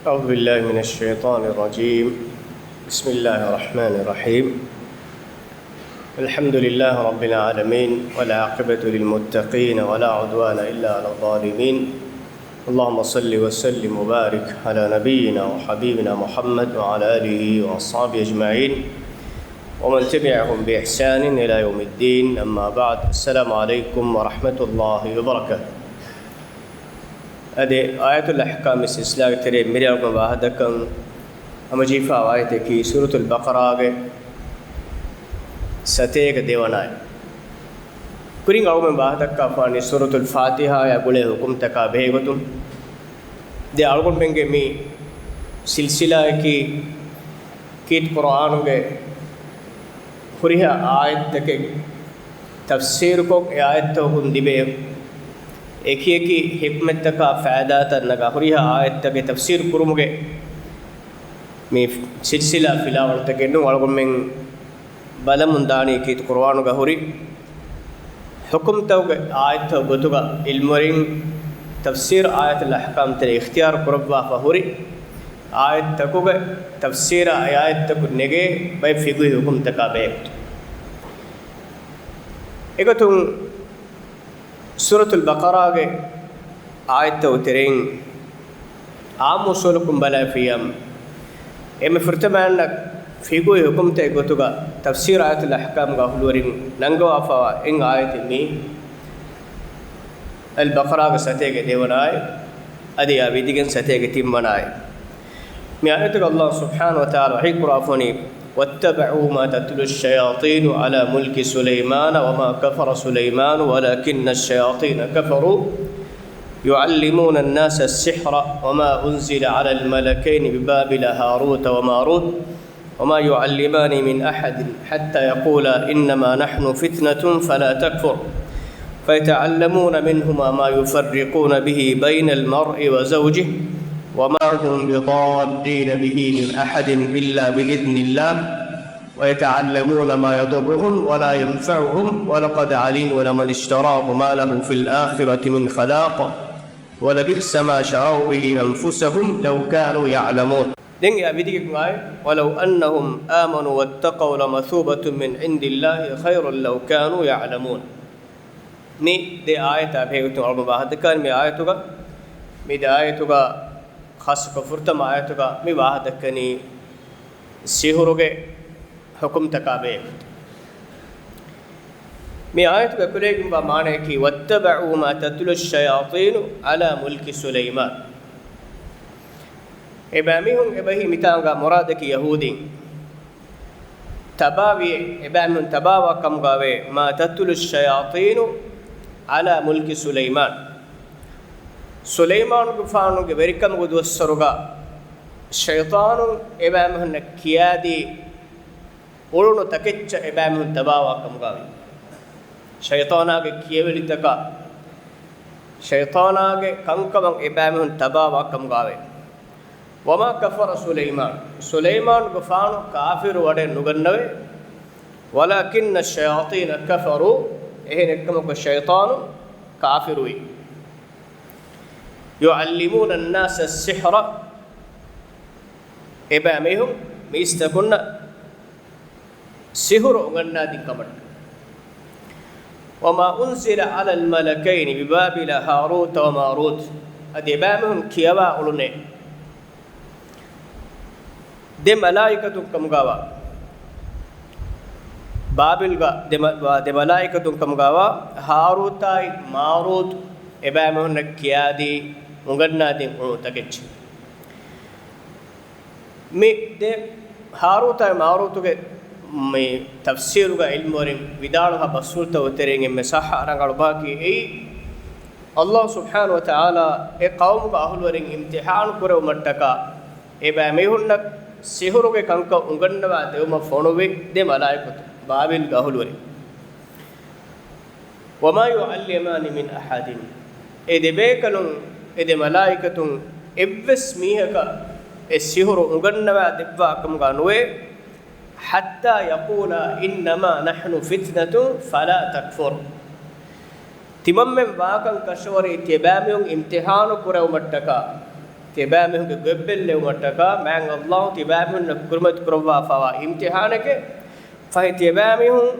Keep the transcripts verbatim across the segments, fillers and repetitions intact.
أعوذ بالله من الشيطان الرجيم. بسم الله الرحمن الرحيم. الحمد لله رب العالمين، والعاقبة للمتقين، ولا عدوان إلا على الظالمين. اللهم صل وسلم وبارك على نبينا وحبيبنا محمد وعلى آله وأصحابه أجمعين، ومن تبعهم بإحسان إلى يوم الدين. أما بعد، السلام عليكم ورحمة الله وبركاته. އަދި އާޔަތުލް އަޙްކާމް ސިލްސިލާގެ ތެރޭ މިރޭ އަޅުގަނޑު ވާހަކަދައްކަން ހަމަޖެހިފާ އާޔަތަކީ ސޫރަތުލް ބަޤަރާގެ ސަތޭކަ ދެވަނަ އާޔަތް. ކުރިން އަޅުގަނޑު ވާހަކަދައްކާފާނީ ސޫރަތުލް ފާތިޙާއާ ގުޅޭ ޙުކުމްތަކާ ބެހޭގޮތުން. ދެން އަޅުގަނޑުމެންގެ މި ސިލްސިލާއަކީ ކީރިތި ޤުރުއާނުގެ ހުރިހާ އާޔަތްތަކެއް ތަފްސީރުކޮށް، އެ އާޔަތްތަކުން ލިބޭ އެކިއެކި ޙިކްމަތްތަކާ ފައިދާތައް ނަގާ ހުރިހާ އާޔަތްތަކެއް ތަފްސީރު ކުރުމުގެ މި ސިލްސިލާ ފިލާވަޅުތަކެއް ނޫން. އަޅުގަނޑުމެން ބަލަމުން ދާނީ ކީރިތި ޤުރުއާނުގަ ހުރި ޙުކުމްތަކުގެ އާޔަތްތައް ގޮތުގަ ޢިލްމުވެރިން ތަފްސީރު އާޔަތުލް އަޙްކާމް ތެރޭ އިޚްތިޔާރު ކުރައްވާފަ ހުރި އާޔަތްތަކުގެ ތަފްސީރާ އެ އާޔަތްތަކުން ނެގޭ ބައެއް ފިޤުހީ ޙުކުމްތަކާ ބެހޭ. އެގޮތުން ސޫރަތުލް ބަޤަރާގެ އާޔަތްތައް ތެރެއިން އާއްމު އުޞޫލަކުން ބަލާފިޔަމް، އެންމެ ފުރަތަމައިންނަށް ފިޤުހީ ޙުކުމްތައް ގޮތުގަ ތަފްސީރު އާޔަތުލް އަޙްކާމްގަ އަހުލުވެރިން ނަންގަވާފަވާ އެއް އާޔަތެއް މީ. އަލް ބަޤަރާގެ ސަތޭކަ ދެވަނަ އާޔަތް، އަދި އާ ވިދިގެން ސަތޭކަ ތިންވަނަ އާޔަތް. މި އާޔަތުގަ ﷲ ސުބްޙާނަހޫ ވަތަޢާލާ ވަޙީ ކުރާފަ ވަނީ، واتبعوا ما تتلو الشياطين على ملك سليمان وما كفر سليمان ولكن الشياطين كفروا يعلمون الناس السحر وما أنزل على الملكين ببابل هاروت وماروت وما يعلمان من أحد حتى يقولا إنما نحن فتنة فلا تكفر فيتعلمون منهما ما يفرقون به بين المرء وزوجه وما هم بضارين به من أحد إلا بإذن الله ويتعلمون ما يضرهم ولا ينفعهم ولقد علموا لمن اشتراه ما له في الآخرة من خلاق ولبئس ما شروا به أنفسهم لو كانوا يعلمون. ދެން އެއާ ވިދިގެން އާޔަތް، ولو أنهم آمنوا واتقوا لمثوبة من عند الله خير لو كانوا يعلمون. މި ދެ އާޔަތާ ބެހޭގޮތުން އަޅުގަނޑު ވާހަކަދައްކާނީ މި އާޔަތުގަ، މި ދެ އާޔަތުގަ ޚާއްޞަކޮށް ފުރަތަމަ އާޔަތުގަ މި ވާހަކަދައްކަނީ ސިހުރުގެ ޙުކުމްތަކާ ބެހޭގޮތުން. މި އާޔަތުގަ ކުރެވިގެންވާ މާނަޔަކީ، واتبعوا ما تتلو الشياطين على ملك سليمان. އެބައިމީހުން އެބަހީ މިތާނގާ މުރާދަކީ ޔަހޫދީން. ތަބާވި، އެބައިމީހުން ތަބާވާ ކަމުގާވޭ، ما تتلو الشياطين على ملك سليمان. ސުލައިމާނުގެފާނުގެ ވެރިކަމުގެ ދުވަސްވަރުގަ ޝައިޠާނުން އެބައިމީހުންނަށް ކިޔާދީ އުޅުނު ތަކެއްޗަށް އެބައިމީހުން ތަބާވާ ކަމުގާވޭ. ޝައިޠާނާގެ ކިޔެވެލިތަކަށް، ޝައިޠާނާގެ ކަންކަމަށް އެބައިމީހުން ތަބާވާ ކަމުގާވޭ. وما كفر سليمان، ސުލައިމާނުގެފާނު ކާފިރު ވަޑައެއް ނުގަންނަވޭ. ولكن الشياطين كفروا، އެހެނެއްކަމަކު ޝައިޠާނު ކާފިރުވި. يعلمون الناس السحر، އެބައިމީހުން މީސްތަކުންނަށް ސިހުރު އުނގަންނާދިން ކަމަށް. وما أنزل على الملكين ببابل هاروت وماروت، އަދި އެބައިމީހުން ކިޔަވާ އުޅުނޭ ދެ މަލާއިކަތުން ކަމުގާވާ، ބާބިލްގަ ދެ މަ-، ދެ މަލާއިކަތުން ކަމުގާވާ ހާރޫތާއި މާރޫތު އެބައިމީހުންނަށް ކިޔާދީ އުނގަންނާދިން އުޅުނު ތަކެއްޗެއް. މި ދެ ހާރޫތާއި މާރޫތުގެ މި ތަފްސީރުގަ ޢިލްމުވެރިން ވިދާޅުވާ ބަސްފުޅުތަކުގެ ތެރެއިން އެންމެ ޞައްޙަ ރަނގަޅު ބަހަކީ އެއީ، ﷲ ސުބްޙާނަހޫ ވަތަޢާލާ އެ ޤައުމުގެ އަހުލުވެރިން އިމްތިޙާނު ކުރެވުމަށްޓަކާ، އެބައިމީހުންނަށް ސިހުރުގެ ކަންކަން އުނގަންނަވާ ދެވުމަށް ފޮނުއްވި ދެ މަލާއިކަތު، ބާބިލްގެ އަހުލުވެރިން. وما يعلمان من أحد، އެ ދެބޭކަލުން، އެ ދެ މަލާއިކަތުން އެއްވެސް މީހަކަށް އެ ސިހުރު އުނގަންނަވާ ދެއްވާ ކަމުގަ ނުވޭ، حتى يقولا إنما نحن فتنة فلا تكفر. ތިމަންމެން ވާކަން ކަށަވަރީ ތިޔަބައިމީހުން އިމްތިޙާނު ކުރެވުމަށްޓަކާ، ތިޔަބައިމީހުންގެ ގޮތްބެއްލެވުމަށްޓަކާ މާތް ﷲ ތިޔަބައިމީހުންނަށް ކުރިމަތި ކުރައްވާފައިވާ އިމްތިޙާނެކޭ. ފަހެ ތިޔަބައިމީހުން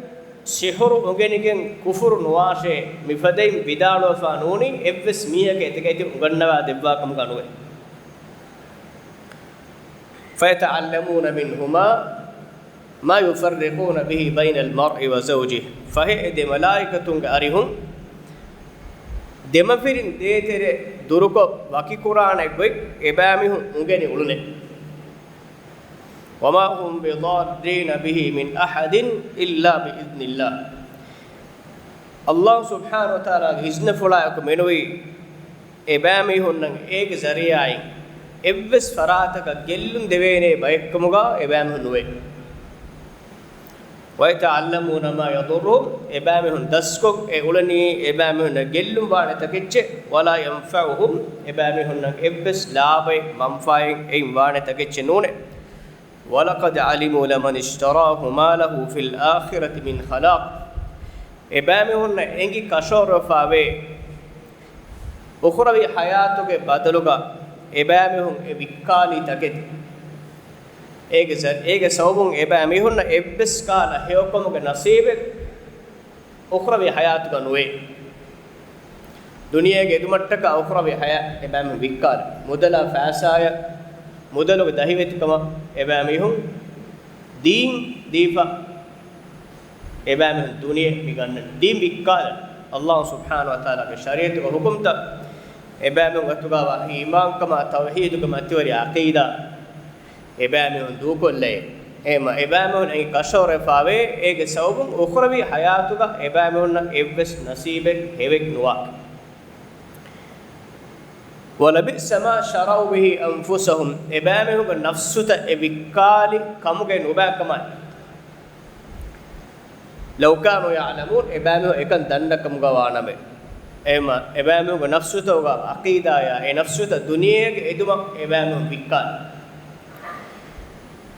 ސިޙުރު އުނގެނިގެން ކުފުރު ނުވާށޭ، މިފަދައިން ވިދާޅުވެފަ ނޫނީ އެއްވެސް މީހަކަށް އެތަކެތި އުނގަންނަވާ ދެއްވާ ކަމުގަ ނުވޭ. فيتعلمون منهما ما يفرقون به بين المرء وزوجه. ފަހެ އެ ދެ މަލާއިކަތުންގެ އަރިހުން ދެމަފިރިން ދޭތެރެ ދުރުކޮށް ވަކިކުރާނެ ގޮތް އެބައިމީހުން އުނގެނި އުޅުނެ. وما هم بضارين به من أحد إلا بإذن الله. ﷲ ސުބްޙާނަހޫ ވަތަޢާލާގެ އިޒްނަފުޅާއެކު މެނުވީ އެބައިމީހުންނަށް އޭގެ ޒަރީޢާއިން އެއްވެސް ފަރާތަކަށް ގެއްލުން ދެވޭނޭ ބައެއްކަމުގަ އެބައިމީހުން ނުވޭ. ويتعلمون ما يضرهم، އެބައިމީހުން ދަސްކޮށް އެ އުޅެނީ އެބައިމީހުންނަށް ގެއްލުން ވާނެ ތަކެއްޗެއް، ولا ينفعهم، އެބައިމީހުންނަށް އެއްވެސް ލާބައެއް މަންފާއެއް އެއިން ވާނެ ތަކެއްޗެއް ނޫނޭ. ولقد علموا لمن اشتراه ما له في الآخرة من خلاق. އެބައިމީހުންނަށް އެނގި ކަށަވަރުވެފައިވޭ، އުޚްރަވީ ޙަޔާތުގެ ބަދަލުގަ އެބައިމީހުން އެ ވިއްކާލީ ތަކެތި. އޭގެ ޒަ-، އޭގެ ސަބަބުން އެބައިމީހުންނަށް އެއްވެސް ކަހަލަ ހެޔޮކަމުގެ ނަސީބެއް އުޚްރަވީ ޙަޔާތުގަ ނުވޭ. ދުނިޔޭގެ އެދުމަށްޓަކާ އުޚްރަވީ ޙަޔާތް އެބައިމީހުން ވިއްކާލި. މުދަލާ ފައިސާއަށް، މުދަލުގެ ދަހިވެތިކަމަށް އެބައިމީހުން ދީން ދީފަ، އެބައިމީހުން ދުނިޔެ މި ގަންނަނީ. ދީން ވިއްކާލަން. ﷲ ސުބްޙާނަހޫ ވަތަޢާލާގެ ޝަރީޢަތުގެ ޙުކުމްތައް، އެބައިމީހުން އަތުގަވާ އީމާންކަމާ ތައުޙީދުގެ މަތިވެރި ޢަޤީދާ، އެބައިމީހުން ދޫކޮށްލައި، އެހެންވީމަ އެބައިމީހުން އެނގި ކަށަވަރުވެފައިވޭ، އޭގެ ސަބަބުން އުޚްރަވީ ޙަޔާތުގަ އެބައިމީހުންނަށް އެއްވެސް ނަސީބެއް ހެޔޮއެއް ނުވާ. ولبئس ما شروا به أنفسهم، އެބައިމީހުންގެ ނަފްސުތައް އެ ވިއްކާލި ކަމުގައި ނުބައިކަމާ. لو كانوا يعلمون، އެބައިމީހުން އެކަން ދަންނަ ކަމުގަ ވާނަމޭ. އެހެންވީމަ އެބައިމީހުންގެ ނަފްސުތަކުގަ ޢަޤީދާޔާ އެ ނަފްސުތައް ދުނިޔޭގެ އެދުމަށް އެބައިމީހުން ވިއްކާލި.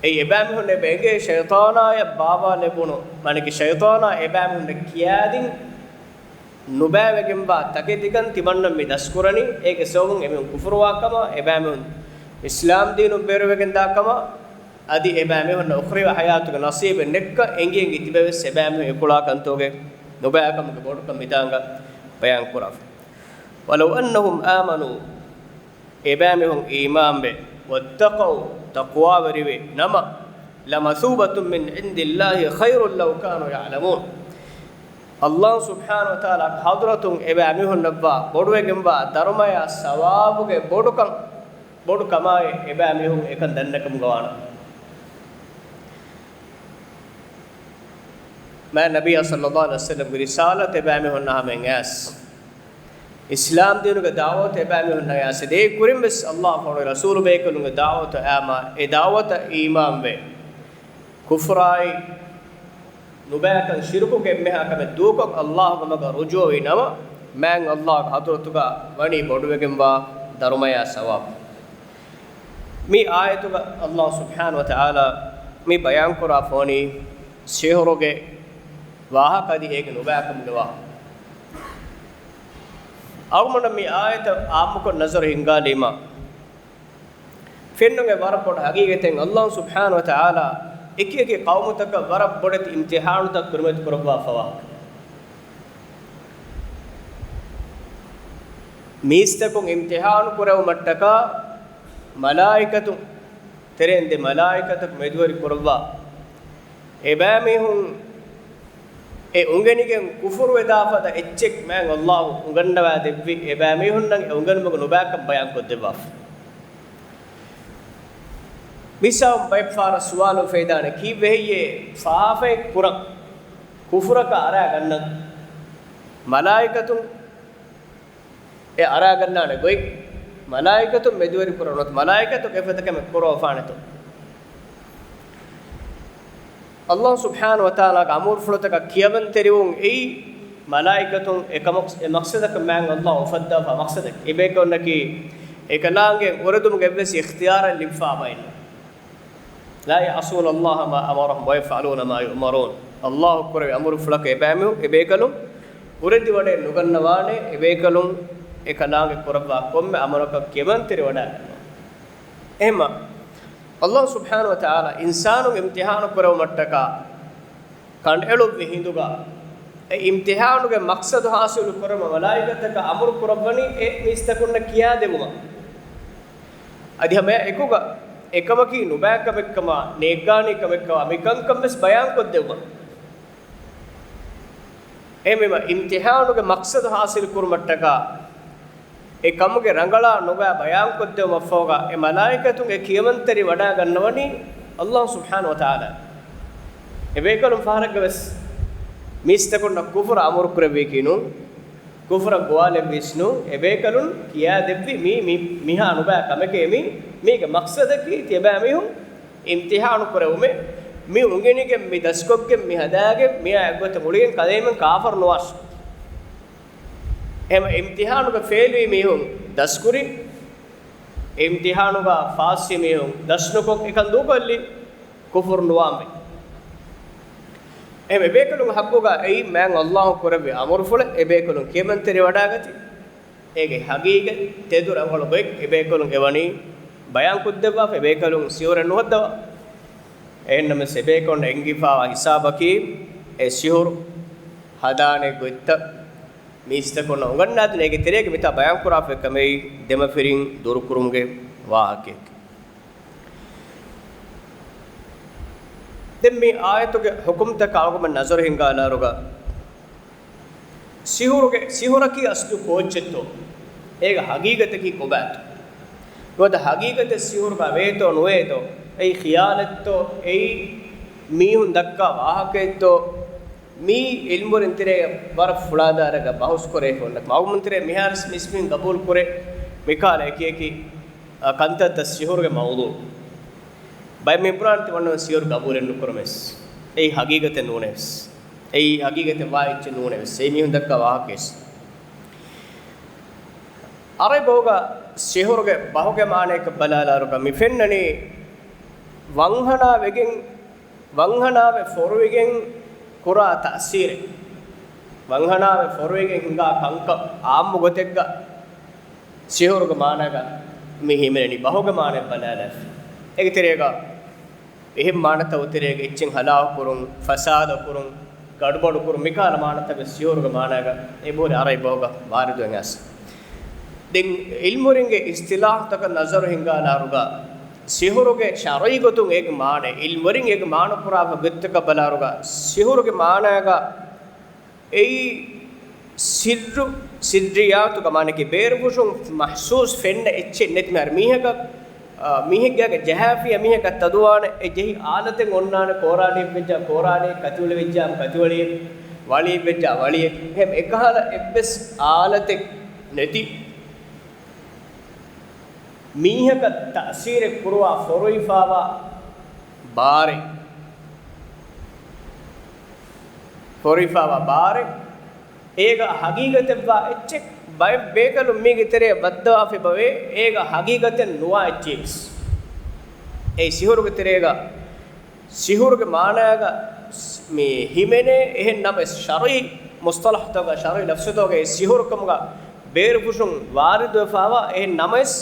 އެއީ އެބައިމީހުން އެބަ އެނގޭ ޝައިޠާނާޔަށް ބާވާލެވުނު، މާނައަކީ ޝައިޠާނާ އެބައިމީހުންނަށް ކިޔާދިން ނުބައިވެގެންވާ ތަކެތިކަން ތިމަންނަ މި ދަސްކުރަނީ، އޭގެ ސަބަބުން އެމީހުން ކުފުރުވާކަމާ، އެބައިމީހުން އިސްލާމް ދީނުން ބޭރުވެގެންދާ ކަމާ، އަދި އެބައިމީހުންނަށް އުޚްރަވީ ޙަޔާތުގެ ނަސީބެއް ނެއްކަ އެނގި އެނގި ތިބެވެސް އެބައިމީހުން އެކުޅާ ކަންތަކުގެ ނުބައިކަމުގެ ބޮޑުކަން މިތާނގަ ބަޔާންކުރާފަ. ولو أنهم آمنوا، އެބައިމީހުން އީމާންވެ، واتقوا، ތަޤްވާވެރިވެ ނަމަ، لمثوبة من عند الله خير لو كانوا يعلمون. ﷲ ސުބްޙާނަހޫ ވަތަޢާލާގެ ޙަޟްރަތުން އެބައިމީހުންނަށްވާ ބޮޑުވެގެންވާ ދަރުމަޔާ ސަވާބުގެ ބޮޑުކަން، ބޮޑު ކަމާއި އެބައިމީހުން އެކަން ދަންނަ ކަމުގަ ވާނަމޭ. މާތް ނަބިއްޔާ ޞައްލައްލާހު ޢަލައިހި ވަސައްލަމްގެ ރިސާލަތު އެބައިމީހުންނާ ހަމައަށް އައިސް، އިސްލާމް ދީނުގެ ދަޢުވަތު އެބައިމީހުންނާ އައިސް، ދޭ ކުރިން ވެސް ﷲ ފަހު ރަސޫލު ބޭކަލުންގެ ދަޢުވަތު އައީމާ، އެ ދަޢުވަތަށް އީމާންވެ، ކުފުރާއި ނުބައިކަން ޝިރުކުގެ އެންމެހާ ކަމެއް ދޫކޮށް ﷲގެ މަގަށް ރުޖޫޢަވި ނަމަ، މާތް ﷲގެ ޙަޟްރަތުގަ ވަނީ ބޮޑުވެގެންވާ ދަރުމަޔާ ސަވާބު. މި އާޔަތުގަ ﷲ ސުބްޙާނަހޫ ވަތަޢާލާ މި ބަޔާންކުރާފަ ވަނީ ސިޙުރުގެ ވާހަކަ އަދި އޭގެ ނުބައިކަމުގެ ވާހަކަ. އަޅުގަނޑުމެން މި އާޔަތަށް އާއްމުކޮށް ނަޒަރު ހިންގާލީމާ، ފެންނަން އެ ވަރަށް ބޮޑު ހަގީގަތެއް، ﷲ ސުބްޙާނަހޫ ވަތަޢާލާ އެކި އެކި ޤައުމުތަކަށް ވަރަށް ބޮޑެތި އިމްތިޙާނުތައް ކުރިމަތި ކުރައްވާފަވާ. މީސްތަކުން އިމްތިޙާނު ކުރެވުމަށްޓަކާ މަލާއިކަތުން ތެރެއިން ދެ މަލާއިކަތަކު މެދުވެރި ކުރައްވާ. އެބައިމީހުން އެ އުނގެނިގެން ކުފުރުވެދާ ފަދަ އެއްޗެއް މާތް ﷲ އުނގަންނަވާ ދެއްވި، އެބައިމީހުންނަށް އެ އުނގެނުމުގެ ނުބައިކަން ބަޔާންކޮށްދެއްވާފަ. މިސާލު ބައެއްފަހަރަށް ސުވާލު އުފެދާނެ، ކީއްވެހެއްޔޭ ފާފައެއް ކުރަން ކުފުރަކަށް އަރާ ގަންނަން؟ މަލާއިކަތުން އެ އަރާގަންނާނެ ގޮތް މަލާއިކަތުން މެދުވެރި ކުރަން ނުވަތަ މަލާއިކަތުން އެފަދަ ކަމެއް ކުރައްވާފާނެތޯ؟ ﷲ ސުބްޙާނަހޫ ވަތަޢާލާގެ އަމުރުފުޅުތަކަށް ކިޔަވަންތެރިވުން އެއީ މަލާއިކަތުން އެކަމަކު، އެ މަޤްޞަދަކަށް މާތް ﷲ އުފައްދާފަ މަޤްޞަދަކީ. އެބޭކަލުންނަކީ އެކަލާނގެ އުރެދުމުގެ އެއްވެސް އިޚްތިޔާރެއް ލިބިފައިވައެއްނު. لا يعصون الله ما أمرهم ويفعلون ما يؤمرون. ﷲ ކުރެވި އަމުރުފުޅަކަށް އެބައިމީހުން، އެބޭކަލުން އުރެދިވަޑައެއް ނުގަންނަވާނެ، އެބޭކަލުން އެކަލާނގެ ކުރައްވާ ކޮންމެ އަމަލަކަށް ކިޔަވަންތެރިވަޑައިގަންނަވާނެ. އެހެންމަ، އައްލާހު ސުބްޙާނަހު ވަތަޢާލާ އިންސާނުން އިމްތިޙާނު ކުރެވުމަށްޓަކާ ކަނޑައެޅުއްވި ހިނދުގަ، އެ އިމްތިޙާނުގެ މަޤްޞަދު ޙާޞިލު ކުރުމަށް މަލާއިކަތަކަށް އަމުރު ކުރައްވަނީ އެ މީސްތަކުންނަށް ކިޔާދެވުމަށް. އަދި ހަމައެއާ އެކުގަ އެކަމަކީ ނުބައި ކަމެއްކަމާ، ނޭއްގާނީ ކަމެއްކަމާ، މި ކަންކަން ވެސް ބަޔާންކޮށްދެވުމަށް. އެހެންވީމަ، އިމްތިޙާނުގެ މަޤްޞަދު ޙާޞިލު ކުރުމަށްޓަކާ، އެ ކަމުގެ ރަނގަޅާ ނުބައި ބަޔާންކޮށްދެވުމަށްފަހުގަ، އެ މަލާއިކަތުން އެ ކިޔަމަންތެރި ވަޑައިގަންނަވަނީ އައްލާހު ސުބްޙާނަހު ވަތަޢާލާ. އެބޭކަލުން ފަހަރަކަށް ވެސް މީސްތަކުންނަށް ކުފުރަށް އަމުރު ކުރެއްވީކީ ނޫން، ކުފުރަށް ގޮވާލެއްވީސް ނޫން. އެބޭކަލުން ކިޔާދެއްވި މީ، މި، މިހާ ނުބައި ކަމެކޭ މީ، މީގެ މަޤްޞަދަކީ ތިޔަބައިމީހުން އިމްތިޙާނު ކުރެވުމޭ. މި އުނގެނިގެން މި ދަސްކޮށްގެން މި ހަދާގެން މިއާ އެއްގޮތަށް ގުޅިގެން ކަލޭމެން ކާފަރު ނުވާށި. އެހެން އިމްތިޙާނުގަ ފެއިލްވީ މީހުން ދަސްކުރި، އިމްތިޙާނުގަ ފާސްވި މީހުން ދަސްނުކޮށް އެކަން ދޫކޮށްލި، ކުފުރު ނުވާމެ. އެހެން އެބޭކަލުން ޙައްޤުގަ އެއީ މާތް އައްލާހު ކުރެއްވި އަމުރުފުޅެއް، އެބޭކަލުން ކިޔަމަންތެރި ވަޑައިގަތީ. އޭގެ ޙަޤީޤަތް ތެދު ރަނގަޅު ގޮތް އެބޭކަލުން އެވަނީ ބަޔާންކޮށްދެއްވާފަ، އެބޭކަލުން ސިހުރެއް ނުހައްދަވާ. އެހެންނަމަވެސް އެބޭކަލުން އެނގިފާވާ ހިސާބަކީ އެ ސިހުރު ހަދާނެ ގޮތްތައް މީސްތަކުންނަށް އުނގަންނާދިން. އޭގެ ތެރޭގަ މިތާ ބަޔާންކުރާފައި ކަމެއް ދެމަފިރިން ދުރުކުރުމުގެ ވާހަކައެކޭ. ދެން މި އާޔަތުގެ ޙުކުމްތަކަށް އަޅުގަނޑުމެން ނަޒަރު ހިންގާލާއިރުގަ، ސިހުރުގެ، ސިހުރަކީ އަސްލު ކޯއްޗެއްތޯ؟ އޭގެ ޙަޤީޤަތަކީ ކޮބާތޯ؟ ނުވަތަ ޙަޤީޤަތެއް ސިހުރުގަ ވޭތޯ ނުވޭތޯ؟ އެއީ ޚިޔާލެއްތޯ؟ އެއީ މީހުން ދައްކާ ވާހަކައެއްތޯ؟ މީ ޢިލްމުވެރިން ތެރޭގަ ވަރަށް ފުޅާދާރަކަށް ބަހުސް ކުރެވިފަ އޮންނަ މައުމޫން ތެރޭ މިހާރު މިސްކިތުން ގަބޫލު ކުރޭ މިކަހަލަ އެކި އެކި، އަ، ކަންތައްތައް ސިހުރުގެ މައުޟޫޢު. ބައެއް މީހުން ބުނާނެ ތިމަންނަ ސިހުރު ގަބޫލެއް ނުކުރަމޭސް. އެއީ ޙަޤީޤަތެއް ނޫނޭވެސް. އެއީ ޙަޤީޤަތެއް ވާ އެއްޗެއް ނޫނޭވެސް. އެއީ މީހުން ދައްކާ ވާހަކައެސް. ޢަރަބި ބަހުގަ ސިހުރުގެ ބަހުގެ މާނަޔަކަށް ބަލާލާއިރުގަ މި ފެންނަނީ ވަންހަނާ ވެގެން، ވަންހަނާވެ ފޮރުވިގެން ކުރާ ތައުސީރެއް، ވަންހަނާވެ ފޮރުވިގެން ހިނގާ ކަންކަން އާއްމު ގޮތެއްގަ ސިހުރުގެ މާނައިގަ މި ހިމެނެނީ ބަހުގެ މާނައަށް ބަލާލާފަ. އޭގެ ތެރޭގަ އެހެން މާނަތައް ތެރޭގަ އެއްޗެއް ހަލާކު ކުރުން، ފަސާދަ ކުރުން، ގަޑުބަޑު ކުރުން، މިކަހަލަ މާނަތަކެއް ސިހުރުގެ މާނައިގަ އެބަހުރި ޢަރަބި ބަހުގަ ވާރިދުވެގެން އައިސް. ދެން ޢިލްމުވެރިންގެ އިޞްޠިލާޙުތަކަށް ނަޒަރު ހިންގާލާއިރުގަ، ސިހުރުގެ ޝަރުޢީ ގޮތުން އޭގެ މާނަ، ޢިލްމުވެރިން އޭގެ މާނަ ކުރާފަ ގޮތްތަކަށް ބަލާއިރުގަ، ސިހުރުގެ މާނައިގަ އެއީ ސިއްރު، ސިއްރިއްޔާތުގެ މާނައަކީ ބޭރުފުށުން މަޙްސޫސް ފެންނަ އެއްޗެއް ނެތި މިހާރު މީހަކަށް، އާ، މީހެއްގެ ޖަހާފިޔާ މީހަކަށް ތަދުވާނެ އެ ޖެހި އާލަތެއް އޮންނާނެ، ކޯރާނީއެއްވެއްޖާ ކޯރާނީ، ކަތިވަޅިވެއްޖާ ކަތިވަޅިއެއް، ވަޅިއެއްވެއްޖާ ވަޅިއެއް. އެހެން އެކަހަލަ އެއްވެސް އާލަތެއް ނެތި މީހަކަށް ތައުސީރެއް ކުރުވާ ފޮރުވިފާވާ ބާރެއް، ފޮރުވިފާވާ ބާރެއް، އޭގަ ޙަޤީޤަތެއްވާ އެއްޗެއް ބައެއް ބޭކަލުން މީގެ ތެރެއަށް ވައްދަވާފައި އެބަވޭ، އޭގަ ޙަޤީޤަތެއް ނުވާ އެއްޗެއްވެސް. އެއީ ސިހުރުގެ ތެރޭގަ ސިހުރުގެ މާނައިގަ މި ހިމެނޭ، އެހެން ނަމަވެސް، ޝަރުޢީ މުޞްޠަލަޙްތަކަށް، ޝަރުޢީ ލަފްޒުތަކުގައި ސިހުރު ކަމުގަ ބޭރުފުށުން ވާރިދުވެފާވާ، އެހެން ނަމަވެސް،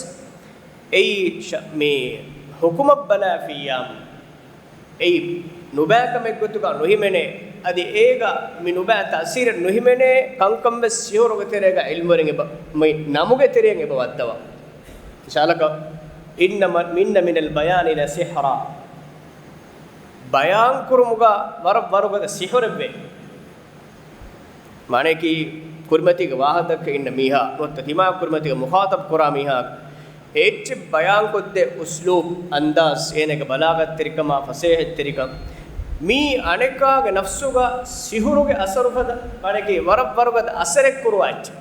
އެއީ ޝަ-، މި ޙުކުމަށް ބަލާފިއްޔާމު، އެއީ ނުބައިކަމެއް ގޮތުގަ ނުހިމެނޭ، އަދި އޭގަ މި ނުބައި ތައުސީރެއް ނުހިމެނޭ ކަންކަން ވެސް ސިހުރުގެ ތެރޭގަ ޢިލްމުވެރިން އެބަ، މި ނަމުގެ ތެރެއިން އެބަ ވައްދަވާ. މިސާލަކަށް، إن م-، إن من البيان لسحرا. ބަޔާން ކުރުމުގަ ވަރަށް ވަރުގަދަ ސިހުރެއްވޭ. މާނައަކީ، ކުރިމަތީގެ ވާހަކަ ދައްކަ އިންނަ މީހާ، ނުވަތަ ތިމާ ކުރިމަތީގެ މުޚާޠަބް ކުރާ މީހާ، އެއްޗެއް ބަޔާންކޮށްދޭ އުސްލޫބް، އަންދާޒް، އޭނަގެ ބަލާޣަތްތެރިކަމާ، ފަސޭހަތްތެރިކަން، މީ އަނެއްކާގެ ނަފްސުގަ ސިހުރުގެ އަސަރު ފަދަ، މާނައަކީ، ވަރަށް ވަރުގަދަ އަސަރެއް ކުރުވާ އެއްޗެއް.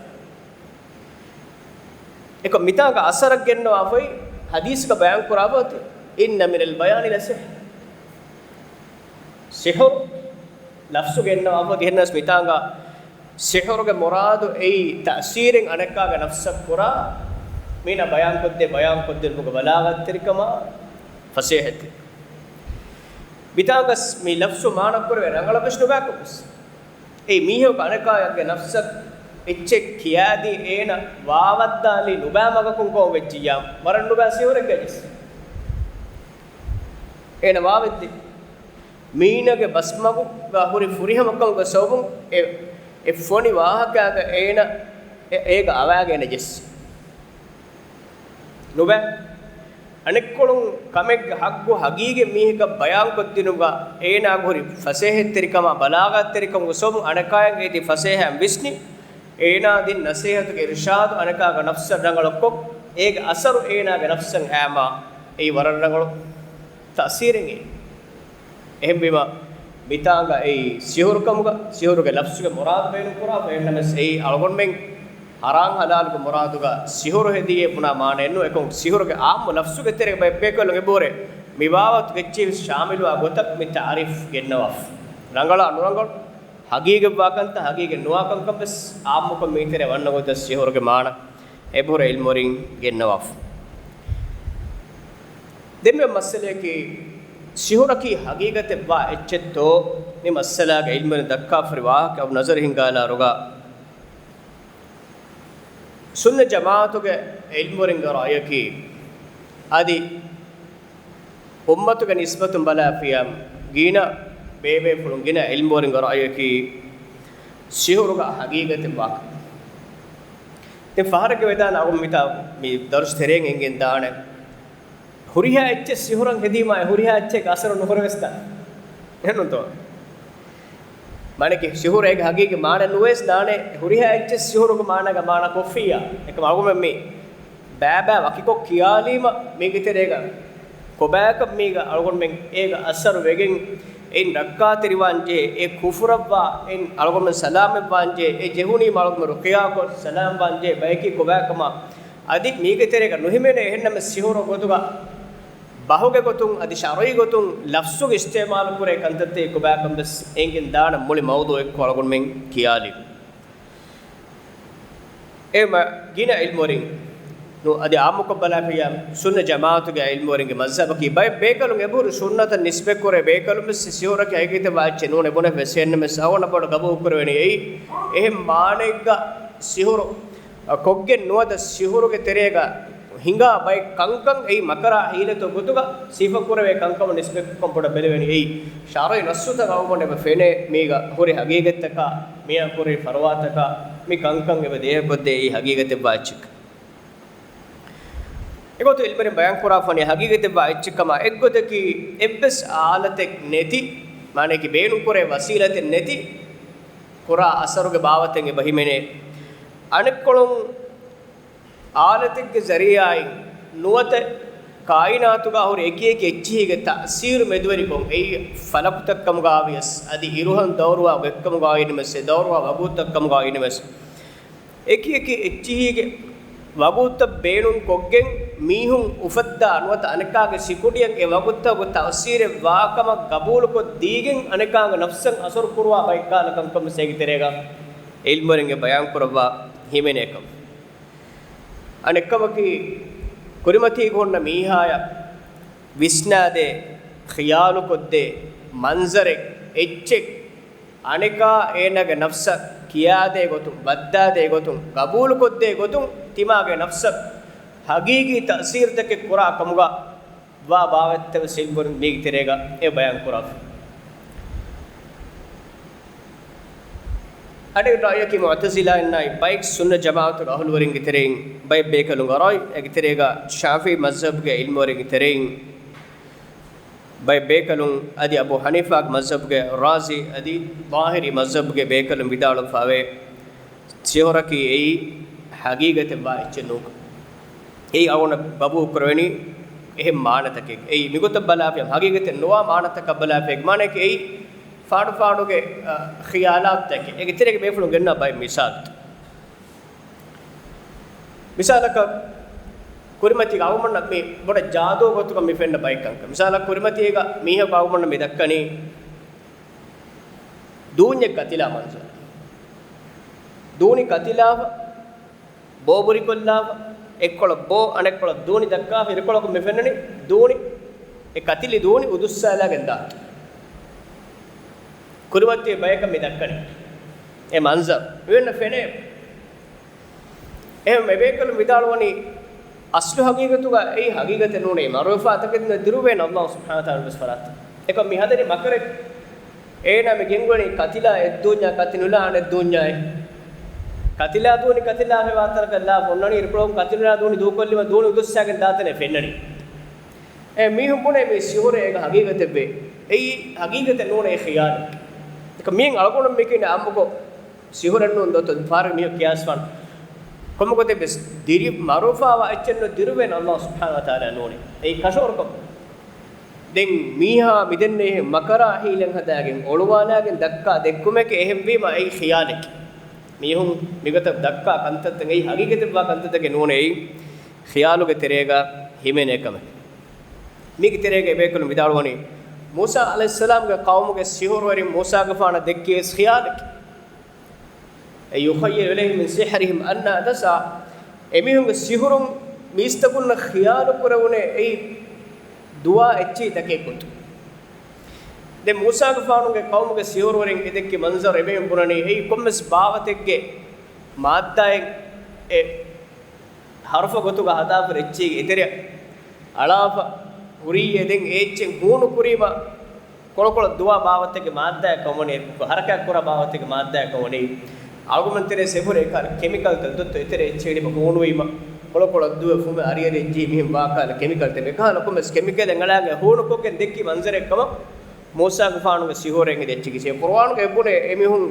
އެކަމް މިތާނގަ އަސަރަށް ގެންނަވާފައި ޙަދީޘްގަ ބަޔާން ކުރާފަ އޮތީ، إن من البيان لسحرا. ސިހުރު ލަފްޒު ގެންނަވާފަ އޮތީ، އެހެންނަމަވެސް މިތާނގަ ސިހުރުގެ މުރާދު އެއީ ތައުސީރެއް އަނެއްކާގެ ނަފްސަށް ކުރާ، މީނަ ބަޔާންކޮށްދޭ ބަޔާންކޮށްދިނުމުގެ ބަލާޣަތްތެރިކަމާ، ފަސޭހަތެއް. މިތާނގަސް މި ލަފްޒު މާނަ ކުރެވޭ ރަނގަޅަށްވެސް ނުބައިކޮށްވެސް. އެއީ މީހަކު އަނެކާއެއްގެ ނަފްސަށް އެއްޗެއް ކިޔާދީ އޭނަ ވާވައްދާލީ ނުބައި މަގަކުން ކޮން ވެއްޖިއްޔާ، ވަރަށް ނުބައި ސިހުރެއްގައި ވެސް. އޭނަ ވާވެއްދި މީނަގެ ބަސްމަގުގަ ހުރި ފުރިހަމަކަމުގެ ސަބަބުން އެ، އެ ފޮނި ވާހަކައިގަ އޭނަ އެ، އޭގަ އަވާގެން ޖެއްސި. ނުބައި. އަނެއްކޮޅުން ކަމެއްގެ ހައްގު ހަގީގަތް މީހަކަށް ބަޔާންކޮށްދިނުމުގަ އޭނާގެ ހުރި ފަސޭހަތެރިކަމާ ބަލާޣަތްތެރިކަމުގެ ސަބަބުން އަނެކާޔަށް އޭތި ފަސޭހައިން ވިސްނި، އޭނާ ދިން ނަސޭހަތުގެ އިރުޝާދު އަނެކާގެ ނަފްސަށް ރަނގަޅަށްކޮށް، އޭގެ އަސަރު އޭނާގެ ނަފްސަށް ހައިމާ އެއީ ވަރަށް ރަނގަޅު ތައުސީރެއް އެއީ. އެހެންވީމަ، މިތާނގަ އެއީ ސިހުރުކަމުގަ، ސިހުރުގެ ލަފްޒުގެ މުރާދު ބޭނުންކުރާފަ، އެހެންނަމަވެސް އެއީ އަޅުގަނޑުމެން ހަރާން ހަލާލުގެ މުރާދުގަ ސިހުރު ހެދިޔޭ ބުނާ މާނައެއްނޫ. އެކަމަކު ސިހުރުގެ ޢާއްމު ލަފްޒުގެ ތެރޭގަ ބައެއް ބޭކަލުން އެބަހުރޭ، މި ވާވަތުގެ އެއްޗެހިވެސް ޝާމިލުވާ ގޮތަށް މި ތަޢުރީފް ގެންނަވާފަ. ރަނގަޅާ ނުރަނގަޅު، ހަގީގަތްވާ ކަންތައް، ހަގީގަތް ނުވާ ކަންކަން ވެސް ޢާއްމުކޮށް މީތެރޭ ވަންނަ ގޮތަށް ސިހުރުގެ މާނަ އެބަހުރޭ ޢިލްމުވެރިން ގެންނަވާފަ. ދެން މި މައްސަލަޔަކީ، ސިހުރަކީ ހަގީގަތެއްވާ އެއްޗެއްތޯ؟ މި މައްސަލާގެ ޢިލްމުވެރިން ދައްކާފަ ހުރި ވާހަކަ އަބު ނަޒަރު ހިންގާލާ ރޮގާ، ސުންނަ ޖަމާޢަތުގެ ޢިލްމުވެރިންގެ ރައުޔަކީ، އަދި އުއްމަތުގެ ނިސްބަތުން ބަލާފިޔާ، ގިނަ ބޭބޭފުޅުން ގިނަ ޢިލްމުވެރިންގެ ރައުޔަކީ، ސިހުރުގަ ހަގީގަތެއް ވާކަން. ދެން ފަހަރެއްގެ ވެދާނެ އަޅުގަނޑު މިތާ މި ދަރުސް ތެރެއިން އެނގެން ދާނެ. ހުރިހާ އެއްޗެއް ސިހުރަށް ހެދީމާ، އެ ހުރިހާ އެއްޗެއްގެ އަސަރު ނުހުރެވެސް ދާނެ. އެހެންނޫންތޯ؟ މާނައަކީ ސިހުރު އޭގެ ހަގީގީ މާނަ ނުވެސް ދާނެ، ހުރިހާ އެއްޗެއް ސިހުރުގެ މާނަގަ މާނަ ކޮށްފިއްޔާ. އެކަމަ އަޅުގަނޑުމެން މި ބައިބައި ވަކިކޮށް ކިޔާލީމަ، މީގެ ތެރޭގަ ކޮބާކަށް މީގަ އަޅުގަނޑުމެން އޭގަ އަސަރު ވެގެން، އެއިން ރައްކާތެރިވާންޖެހޭ، އެ ކުފުރަށްވާ، އެއިން އަޅުގަނޑުމެން ސަލާމަތްވާންޖެހޭ، އެ ޖެހުނީމަ އަޅުގަނޑުމެން ރުޤިޔާކޮށް ސަލާމްވާންޖެހޭ ބަޔަކީ ކޮބާކަމާ، އަދި މީގެ ތެރޭގަ ނުހިމެނޭ. އެހެންނަމަ ސިހުރު ގޮތުގަ ބަހުގެ ގޮތުން އަދި ޝަރުޢީ ގޮތުން ލަފްޒުގެ އިސްތިޢުމާލު ކުރޭ ކަންތައްތައް ކޮބާކަން ވެސް އެނގެން ދާނަ މުޅި މައުޟޫޢެއްކޮށް އަޅުގަނޑުމެން ކިޔާލި. އެ މަ-، ގިނަ ޢިލްމުވެރިން ނު-، އަދި ޢާއްމުކޮށް ބަލާފިޔާ ސުންނަ ޖަމާޢަތުގެ ޢިލްމުވެރިންގެ މަޒްހަބަކީ ބައެއް ބޭކަލުން އެބަހުރި ސުންނަތަށް ނިސްބަތްކުރޭ ބޭކަލުން ވެސް ސިހުރަކީ ހަގީގަތެއް ވާ އެއްޗެއް ނޫނޭ ބުނެފަ ވެސް އެހެންނަމަވެސް އަޅުގަނޑަށް ބޮޑަށް ގަބޫލުކުރެވެނީ އެއީ އެހެން މާނައެއްގަ ސިހުރު ކޮށްގެން ނުވަތަ ސިހުރުގެ ތެރޭގަ ހިނގާ ބައެއް ކަންކަން އެއީ މަކަރާ ހީލަތު ގޮތުގަ ސިފަކުރެވޭ ކަންކަމަށް ނިސްބަތްކޮށް ބޮޑަށް ބެލެވެނީ އެއީ. ޝަރުޢީ ނައްސުތަކަށް އަޅުގަނޑު އެބަ ފެނޭ މީގަ ހުރި ހަގީގަތްތަކާ މިއާ ކުރި ފަރުވާތަކާ މި ކަންކަން އެބަ ދޭހަކޮށްދޭ އެއީ ހަގީގަތެއްވާ އެއްޗެއް. އެގޮތުން ޢިލްމުވެރިން ބަޔާންކުރާފަނީ ހަގީގަތެއްވާ އެއްޗެއްކަމާ އެއްގޮތަކީ އެއްވެސް އާލަތެއް ނެތި، މާނައަކީ ބޭނުންކުރޭ ވަސީލަތެއް ނެތި ކުރާ އަސަރުގެ ބާވަތެއް އެބަ ހިމެނޭ. އަނެއްކޮޅުން އާލަތެއްގެ ޒަރީޢާއިން ނުވަތަ ކާއިނާތުގަ ހުރި އެކިއެކި އެއްޗިހީގެ ތައުސީރު މެދުވެރިކޮށް އެއީ ފަލަކުތައްކަމުގައިވިޔަސް އަދި އިރުހަން ދައުރުވާ ގޮތްކަމުގައި އިންނަމެސް އެ ދައުރުވާ ވަގުތުތައްކަމުގައި އިންނަމެސް އެކިއެކި އެއްޗިހީގެ ވަގުތުތައް ބޭނުން ކޮށްގެން މީހުން އުފައްދާ ނުވަތަ އަނެކާގެ ސިކުޑިއަށް އެ ވަގުތުތަކުގެ ތައުސީރެއް ވާކަމަށް ގަބޫލުކޮށްދީގެން އަނެކާގެ ނަފްސަށް އަސަރު ކުރުވާ ބައެއްކާލަ ކަންކަންވެސް އޭގެ ތެރޭގަ ޢިލްމުވެރިންގެ ބަޔާންކުރައްވާ ހިމެނޭކަން. އަނެއްކަމަކީ، ކުރިމަތީގަ ހުންނަ މީހާޔަށް ވިސްނާދޭ ޚިޔާލުކޮށްދޭ މަންޒަރެއް، އެއްޗެއް، އަނެކާ އޭނާގެ ނަފްސަށް ކިޔާދޭ ގޮތުން، ބައްދާދޭ ގޮތުން، ގަބޫލުކޮށްދޭ ގޮތުން، ތިމާގެ ނަފްސަށް ހަގީގީ ތައުސީރުތަކެއް ކުރާ ކަމުގަ ވާ ބާވަތްތައް ވެސް ޢިލްމުވެރިން މީގެ ތެރޭގަ އެ ބަޔާން ކުރާފަ. އަނެއް ރައުޔަކީ މުޢުތަޒިލާއިންނާއި ބައެއް ސުންނަ ޖަމާޢަތުގެ އަހުލުވެރިންގެ ތެރެއިން ބައެއް ބޭކަލުންގެ ރައުޔު، އޭގެ ތެރޭގަ ޝާފިޢީ މަޒްހަބުގެ ޢިލްމުވެރިންގެ ތެރެއިން ބައެއް ބޭކަލުން އަދި އަބޫ ޙަނީފާގެ މަޒްހަބުގެ ރާޒީ އަދި ޒާހިރީ މަޒްހަބުގެ ބޭކަލުން ވިދާޅުވެފައިވޭ، ސިހުރަކީ އެއީ ހަގީގަތެއްވާ އެއްޗެއް ނޫން. އެއީ އަޅުގަނޑަށް ގަބޫލުކުރެވެނީ އެހެން މާނަތަކެއް. އެއީ މިގޮތަށް ބަލާފިޔާ ހަގީގަތެއް ނުވާ މާނަތަކަށް ބަލާފިޔާ މާނައަކީ އެއީ ފާޑު ފާޑުގެ، އަ، ޚިޔާލާތުތަކެއް. އޭގެ ތެރޭގަ ބޭފުޅުން ގެންނަ ބައެއް މިސާލުތައް. މިސާލަކަށް، ކުރިމަތީގަ އަޅުގަނޑަށް މި ބޮޑަށް ޖާދޫ ގޮތުގަ މި ފެންނަ ބައެއް ކަންކަން. މިސާލަކަށް، ކުރިމަތީގަ މީހަކު އަޅުގަނޑަށް މި ދައްކަނީ ދޫންޏެއް ކަތިލާ މަންޒަރު. ދޫނި ކަތިލާފަ، ބޯ ބުރިކޮށްލާފަ، އެއްކޮޅަށް ބޯ، އަނެއްކޮޅަށް ދޫނި ދައްކާފަ، އިރުކޮޅަކުން މި ފެންނަނީ ދޫނި، އެ ކަތިލި ދޫނި އުދުއްސާލާގެން ދާތީ. ކުރިމަތީ ބަޔަކަށް މި ދައްކަނީ. އެ މަންޒަރު މި ފެންނަ ފެނޭ. އެހެން އެބޭކަލުން ވިދާޅުވަނީ، އަސްލު ހަގީގަތުގަ އެއީ ހަގީގަތެއް ނޫނޭ، މަޢުރޫފާ ތަކެތިން ދިރުވޭނެ ﷲ ސުބްޙާނަހޫ ވަތަޢާލާ ވެސް ފަރާތަށް. އެކަމް މި ހަދަނީ މަކަރެއް. އޭނާ މި ގެންގުޅެނީ ކަތިލާ އެއްދޫންޏާ، ކަތި ނުލާ އަނެއްދޫންޏާއޭ. ކަތިލާ ދޫނި ކަތިލާ ހެވާތަނަކަށް ލާ ފޮންނަނީ، އިރުކޮޅުން ކަތި ނުލާ ދޫނި ދޫކޮށްލީމަ ދޫނި އުދުއްސާގެން ދާތަނެއް ފެންނަނީ. އެ މީހުން ބުނޭ މި ސިހުރެއް އޭގަ ހަގީގަތެއްވޭ. އެއީ ހަގީގަތެއް ނޫނޭ، އެ ޚިޔާލެއް. އެކަމް މިއިން އަޅުގަނޑު މި ކިޔަނީ އާއްމުކޮށް ސިހުރެއް ނޫން ދޯ، ތަ ފާރަގަ މީހަކު ކިޔާސްފާނު. ކޮންމެ ގޮތެއް ވެސް ދިރި މަޢުރޫފާވާ އެއްޗެއް ނޫން ދިރުވޭނެ ﷲ ސުބްޙާނަހޫ ވަތަޢާލާ ނޫނީ. އެއީ ކަށަވަރުކަމެއް. ދެން މީހާ މިދެންނެވިހެން މަކަރާ ހީލަތް ހަދާގެން އޮޅުވާލާގެން ދައްކާ ދެއްކުމެކޭ، އެހެންވީމަ އެއީ ޚިޔާލެކޭ. މީހުން މިގޮތަށް ދައްކާ ކަންތައްތައް އެއީ ހަގީގަތެއްވާ ކަންތައްތަކެއް ނޫނޭ، އެއީ ޚިޔާލުގެ ތެރޭގަ ހިމެނޭ ކަމެއް. މީގެ ތެރޭގަ އެބޭކަލުން ވިދާޅުވަނީ، މޫސާ ޢަލައިހިއްސަލާމްގެ ޤައުމުގެ ސިހުރުވެރިން މޫސާގެފާނަށް ދެއްކި އެސް ޚިޔާލެކޭ. يخيل إليه من سحرهم أنها تسعى. އެމީހުންގެ ސިހުރުން މީސްތަކުންނަށް ޚިޔާލު ކުރެވުނޭ އެއީ ދުވާ އެއްޗިހިތަކެއް ގޮތުން. ދެން މޫސާގެފާނުގެ ޤައުމުގެ ސިހުރުވެރިން އެ ދެއްކި މަންޒަރު އެމީހުން ބުނަނީ އެއީ ކޮންމެސް ބާވަތެއްގެ މާއްދާއެއް އެ ހަރުފަ ގޮތުގަ ހަދާފަ އެއްޗެއް އެތެރެއަށް އަޅާފަ ހުރީއޭ. ދެން އެ އެއްޗެއް ހޫނު ކުރީމަ ކޮޅުކޮޅަށް ދުވާ ބާވަތެއްގެ މާއްދާއެއް ކަމުވަނީ، ހަރަކާތް ކުރާ ބާވަތެއްގެ މާއްދާއެއް ކަމުވަނީ. އަޅުގަނޑުމެން ތެރޭ ސެބުރެ އެކަހަލަ ކެމިކަލްތައް ދޮއްތޯ އެތެރެ އެއްޗެއް އެޅީމަ ހޫނުވީމަ ކޮޅުކޮޅަށް ދުވެ ފުމެ އަރިއަރި އެއްޗިހި މިހެން ވާކަހަލަ ކެމިކަލްތައް އެކަހަލަ ކޮންމެސް ކެމިކަލެއް އަޅާގެން ހޫނުކޮށްގެން ދެއްކި މަންޒަރެއް ކަމަށް މޫސާގެފާނުގެ ސިހުރެއް އެދެއްޗިގި ސޭ ޤުރުއާނުގަ އެބުނޭ އެމީހުން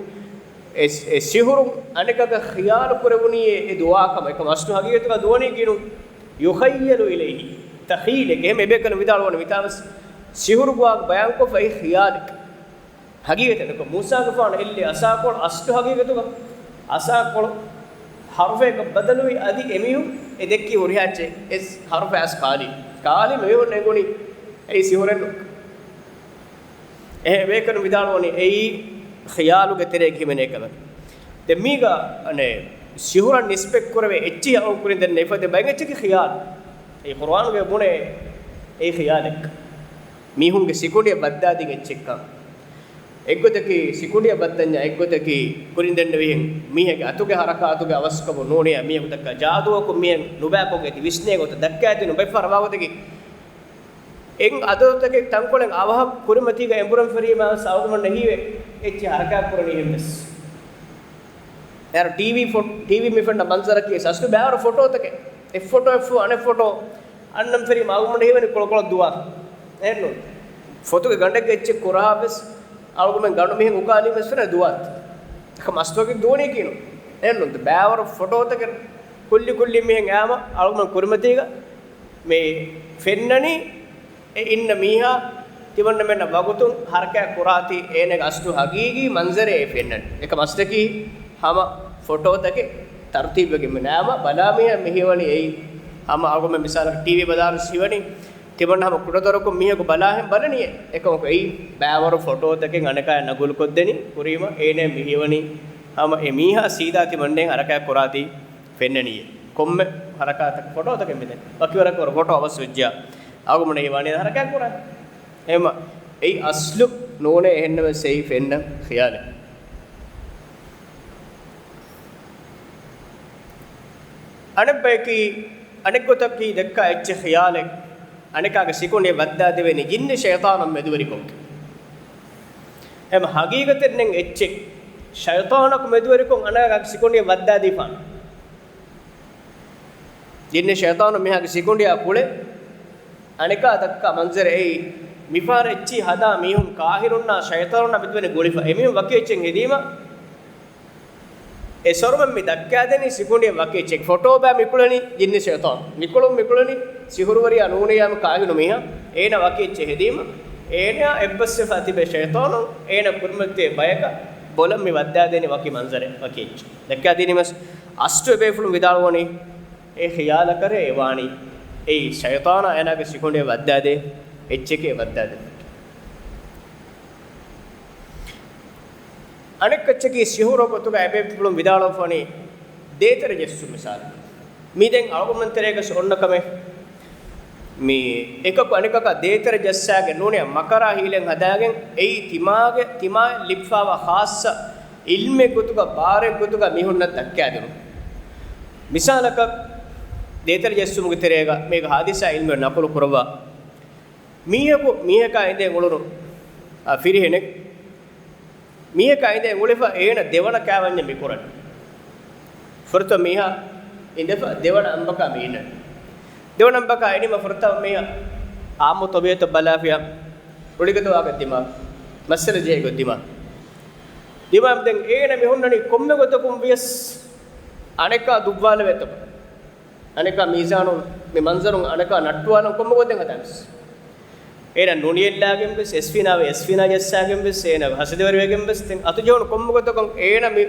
އެ، އެ ސިހުރުން އަނެކަކަށް ޚިޔާލު ކުރެވުނީ އެ ދުވާ ކަމަށް. އެކަމަށް އަސްލު ހަގީގަތުގަ ދުވަނީ ކީނު، يخيل إليه، ތަޚީލެއް. އެހެން އެބޭކަލުން ވިދާޅުވަނީ މިތާވެސް ސިހުރު ގޮވާ ބަޔާންކޮށްފައި ޚިޔާލެއް. ހަގީގަތެއް ނޫން. މޫސާގެފާނު އެއްލި އަސާކޮޅު އަސްލު ހަގީގަތުގަ އަސާކޮޅު ހަރުފައަކަށް ބަދަލުވި އަދި އެމީހުން އެ ދެއްކީ ހުރިހާ އެއްޗެއް އެސް ހަރުފަ އަސް ކާލީ. ކާލީ މީހުން އެނގުނީ އެއީ ސިހުރެއް ނޫން. އެހެން އެބޭކަލުން ވިދާޅުވަނީ އެއީ ޚިޔާލުގެ ތެރޭގަ ހިމެނޭ ކަމެއް. ދެން މީގަ އަނެއް ސިހުރަށް ނިސްބަތް ކުރެވޭ އެއްޗިހި އަޅު ކުރިން ދެން އެފަދަ ބައެއް އެއްޗަކީ ޚިޔާލު. އެ ޤުރުއާނުގަ ބުނޭ އެއީ ޚިޔާލެއް. މީހުންގެ ސިކުނޑިއަށް ބައްދާދިން އެއްޗެއްކަން. އެއްގޮތަކީ ސިކުނޑިއަށް ބައްދަންޏާ، އެއްގޮތަކީ ކުރިން ދެންނެވިހެން މީހެއްގެ އަތުގެ ހަރަކާތުގެ އަވަސްކަމު ނޫނިޔާ، މީހަކު ދައްކާ ޖާދޫއަކުން މީހެއް ނުބައިކޮށްގެ އެތި ވިސްނޭ ގޮތަށް ދައްކާދިނު ބައެއް ފަހަރަށް ވާގޮތަކީ އެއް އަދަދުތަކެއް ތަންކޮޅެއް އަވަހަށް ކުރިމަތީގަ އެނބުރަން ފެރީމާ ސައުގުމަން ނެހީވެ އެއްޗެއް ހަރަކާތް ކުރަނީ އެހެންވެސް. އޭރު ޓީވީ ފޮ-، ޓީވީ މި ފެންނަ މަންޒަރަކީ އަސްލު ބާރު ފޮޓޯތަކެއް. އެއް ފޮޓޯ އެއް ފޮ-، އަނެއް ފޮޓޯ އަންނަން ފެރީ މައުގުމަން ހީވަނީ ކޮޅުކޮޅަށް ދުވާ. އެހެންނު. ފޮތުގެ ގަނޑެއްގެ އެއްޗެއް ކުރާ ވެސް އަޅުގަމެން ގަނޑު މިހެން އުކާލީމަސް ފެނެ ދުވާތި. އެކަމް އަސްލުގެ ދުވަނީ ކީނު. އެހެންނު. ބާވަރު ފޮޓޯތަކެއް ކުއްލި ކުއްލި މިހެން އާމަ އަޅުގަމެން ކުރިމަތީގަ މި ފެންނަނީ އެ އިންނަ މީހާ ތިމަންނަމެންނަށް ވަގުތުން ހަރަކާތް ކުރާތީ އޭނަގެ އަސްލު ހަގީގީ މަންޒަރެއް އެ ފެންނަނީ. އެކަމަސްދަކީ ހަމަ ފޮޓޯތަކެއް ތަރުތީބުވެގެން މި ނާމަ ބަލާ މީހާ މި ހީވަނީ އެއީ ހަމަ އަޅުގަމެން މިސާލަކަށް ޓީވީ ބަލާރުސް ހީވަނީ ތިމަންނަ ހަމަ ކުޑަދޮރަކުން މީހަކު ބަލާހެން ބަލަނީއޭ. އެކަމަކު އެއީ ބާވަރު ފޮޓޯތަކެއް އަނެކާޔަށް ނަގުލުކޮށްދެނީ ކުރީމަ އޭނަ މި ހީވަނީ ހަމަ އެ މީހާ ސީދާ ތިމަންނައިން ހަރަކާތް ކުރާތީ ފެންނަނީއޭ. ކޮންމެ ހަރަކާތަކަށް ފޮޓޯތަކެއް މިދެން. ވަކިވަރަކަށް ވަރަށް ފޮޓޯ އަވަސް ވެއްޖިޔާ. އަޅުގަނޑު ހީވާނީ ހަރަކާތް ކުރާ. އެހެންމަ އެއީ އަސްލު ނޫނޭ އެހެންނަމަ ސެއި ފެންނަ ޚިޔާލެއް. އަނެއްބަޔަކީ، އަނެއްގޮތަކީ ދެއްކާ އެއްޗެއް ޚިޔާލެއް. އަނެކާގެ ސިކުނޑިއެއް ވައްދާދެވޭނީ ޖިންނި ޝައިޠާނުން މެދުވެރިކޮށްގެން. އެހެން ހަގީގަތެއް ނެތް އެއްޗެއް ޝައިޠާނަކު މެދުވެރިކޮށް އަނެކާގެ ސިކުނޑިއެއް ވައްދާދީފާނެ. ޖިންނި ޝައިޠާނު މީހާގެ ސިކުނޑިއާ ކުޅެ އަނެކާ ދައްކާ މަންޒަރެއް އެއީ، މިފަހަރަށް އެއްޗިހި ހަދާ މީހުން ކާހިރުންނާ ޝައިޠާނުންނާ މެދުވެރި ގުޅިފަ. އެމީހުން ވަކި އެއްޗެއް ހެދީމަ، އެ ސޮރުމަން މި ދައްކާދެނީ ސިކުނޑިއެއް ވަކި އެއްޗެއް. ފޮޓޯބާ މިކުޅެނީ ޖިންނި ޝައިޠާނު. މިކުޅުން މިކުޅެނީ ސިހުރުވެރިޔާ ނޫނިޔާމު ކާހިނު މީހާ. އޭނަ ވަކި އެއްޗެއް ހެދީމަ، އޭނައާ އެއްބަސްވެފާ ތިބޭ ޝައިޠާނު އޭނަ ކުރިމަތިވޭ ބަޔަކަށް ބޮލަށް މި ވައްދާދޭނީ ވަކި މަންޒަރެއް، ވަކި އެއްޗެއް. ދައްކާދިނީމަސް އަސްލު އެބޭފުޅުން ވިދާޅުވަނީ، އެ ޚިޔާލަކަށް އެ ވާނީ، އެއީ ޝައިޠާނާ އޭނާގެ ސިކުނޑިއެއް ވައްދާދޭ އެއްޗެކޭ ވައްދާދެނީ. އަނެއްކައްޗަކީ ސިހުރު ގޮތުގަ އެބޭފުޅުން ވިދާޅުވެފަވަނީ ދޭތެރެ ޖެއްސުން މިސާލަކަށް. މި ދެން އަޅުގަނޑުމެން ތެރޭގަސް އޮންނަ ކަމެއް. މި އެކަކު އަނެކަކަށް ދޭތެރެ ޖައްސާގެން ނޫނިޔާ މަކަރާ ހީލަތް ހަދާގެން އެއީ ތިމާގެ، ތިމާއަށް ލިބިފާވާ ޚާއްޞަ ޢިލްމެއް ގޮތުގަ ބާރެއް ގޮތުގަ މީހުންނަށް ދައްކާދިނުން. މިސާލަކަށް، ދޭތެރެ ޖެއްސުމުގެ ތެރޭގަ މީގެ ހާދިސާ އިލްމުވެރިން ނަޤުލު ކުރައްވާ. މީހަކު މީހަކާ އިނދެ އުޅުނު، އާ، ފިރިހެނެއް. މީހަކާ އިނދެ އުޅެފަ އޭނަ ދެވަނަ ކާވަންޏެއް މި ކުރަނީ. ފުރަތަމަ މީހާ އިނދެފަ ދެވަނަ އަނބަކާ މި އިންނަނީ. ދެވަނަ އަނބަކާ އިނީމަ ފުރަތަމަ މީހާ އާއްމު ތަބީޢަތަށް ބަލާފިޔާ، ރުޅިގަދަވާގޮތް ދިމާ، މައްސަލަ ޖެހޭ ގޮތް ދިމާ. ދިމާ ދެން އޭނަ މި ހުންނަނީ ކޮންމެ ގޮތަކުން ވިޔަސް އަނެކާ ދުއްވާލެވޭތޯ. އަނެކާ މީޒާނުން މި މަންޒަރުން އަނެކާ ނައްޓުވާލަން ކޮންމެ ގޮތެއް ހަދާނެސް. އޭނަ ނުނިއެއްލާގެން ވެސް، އެސްފިނާވެ އެސްފިނާ ޖައްސާގެން ވެސް، އޭނަ ހަސަދަވެރިވެގެން ވެސް، ދެން އަތުޖެހުނު ކޮންމެ ގޮތަކުން އޭނަ މި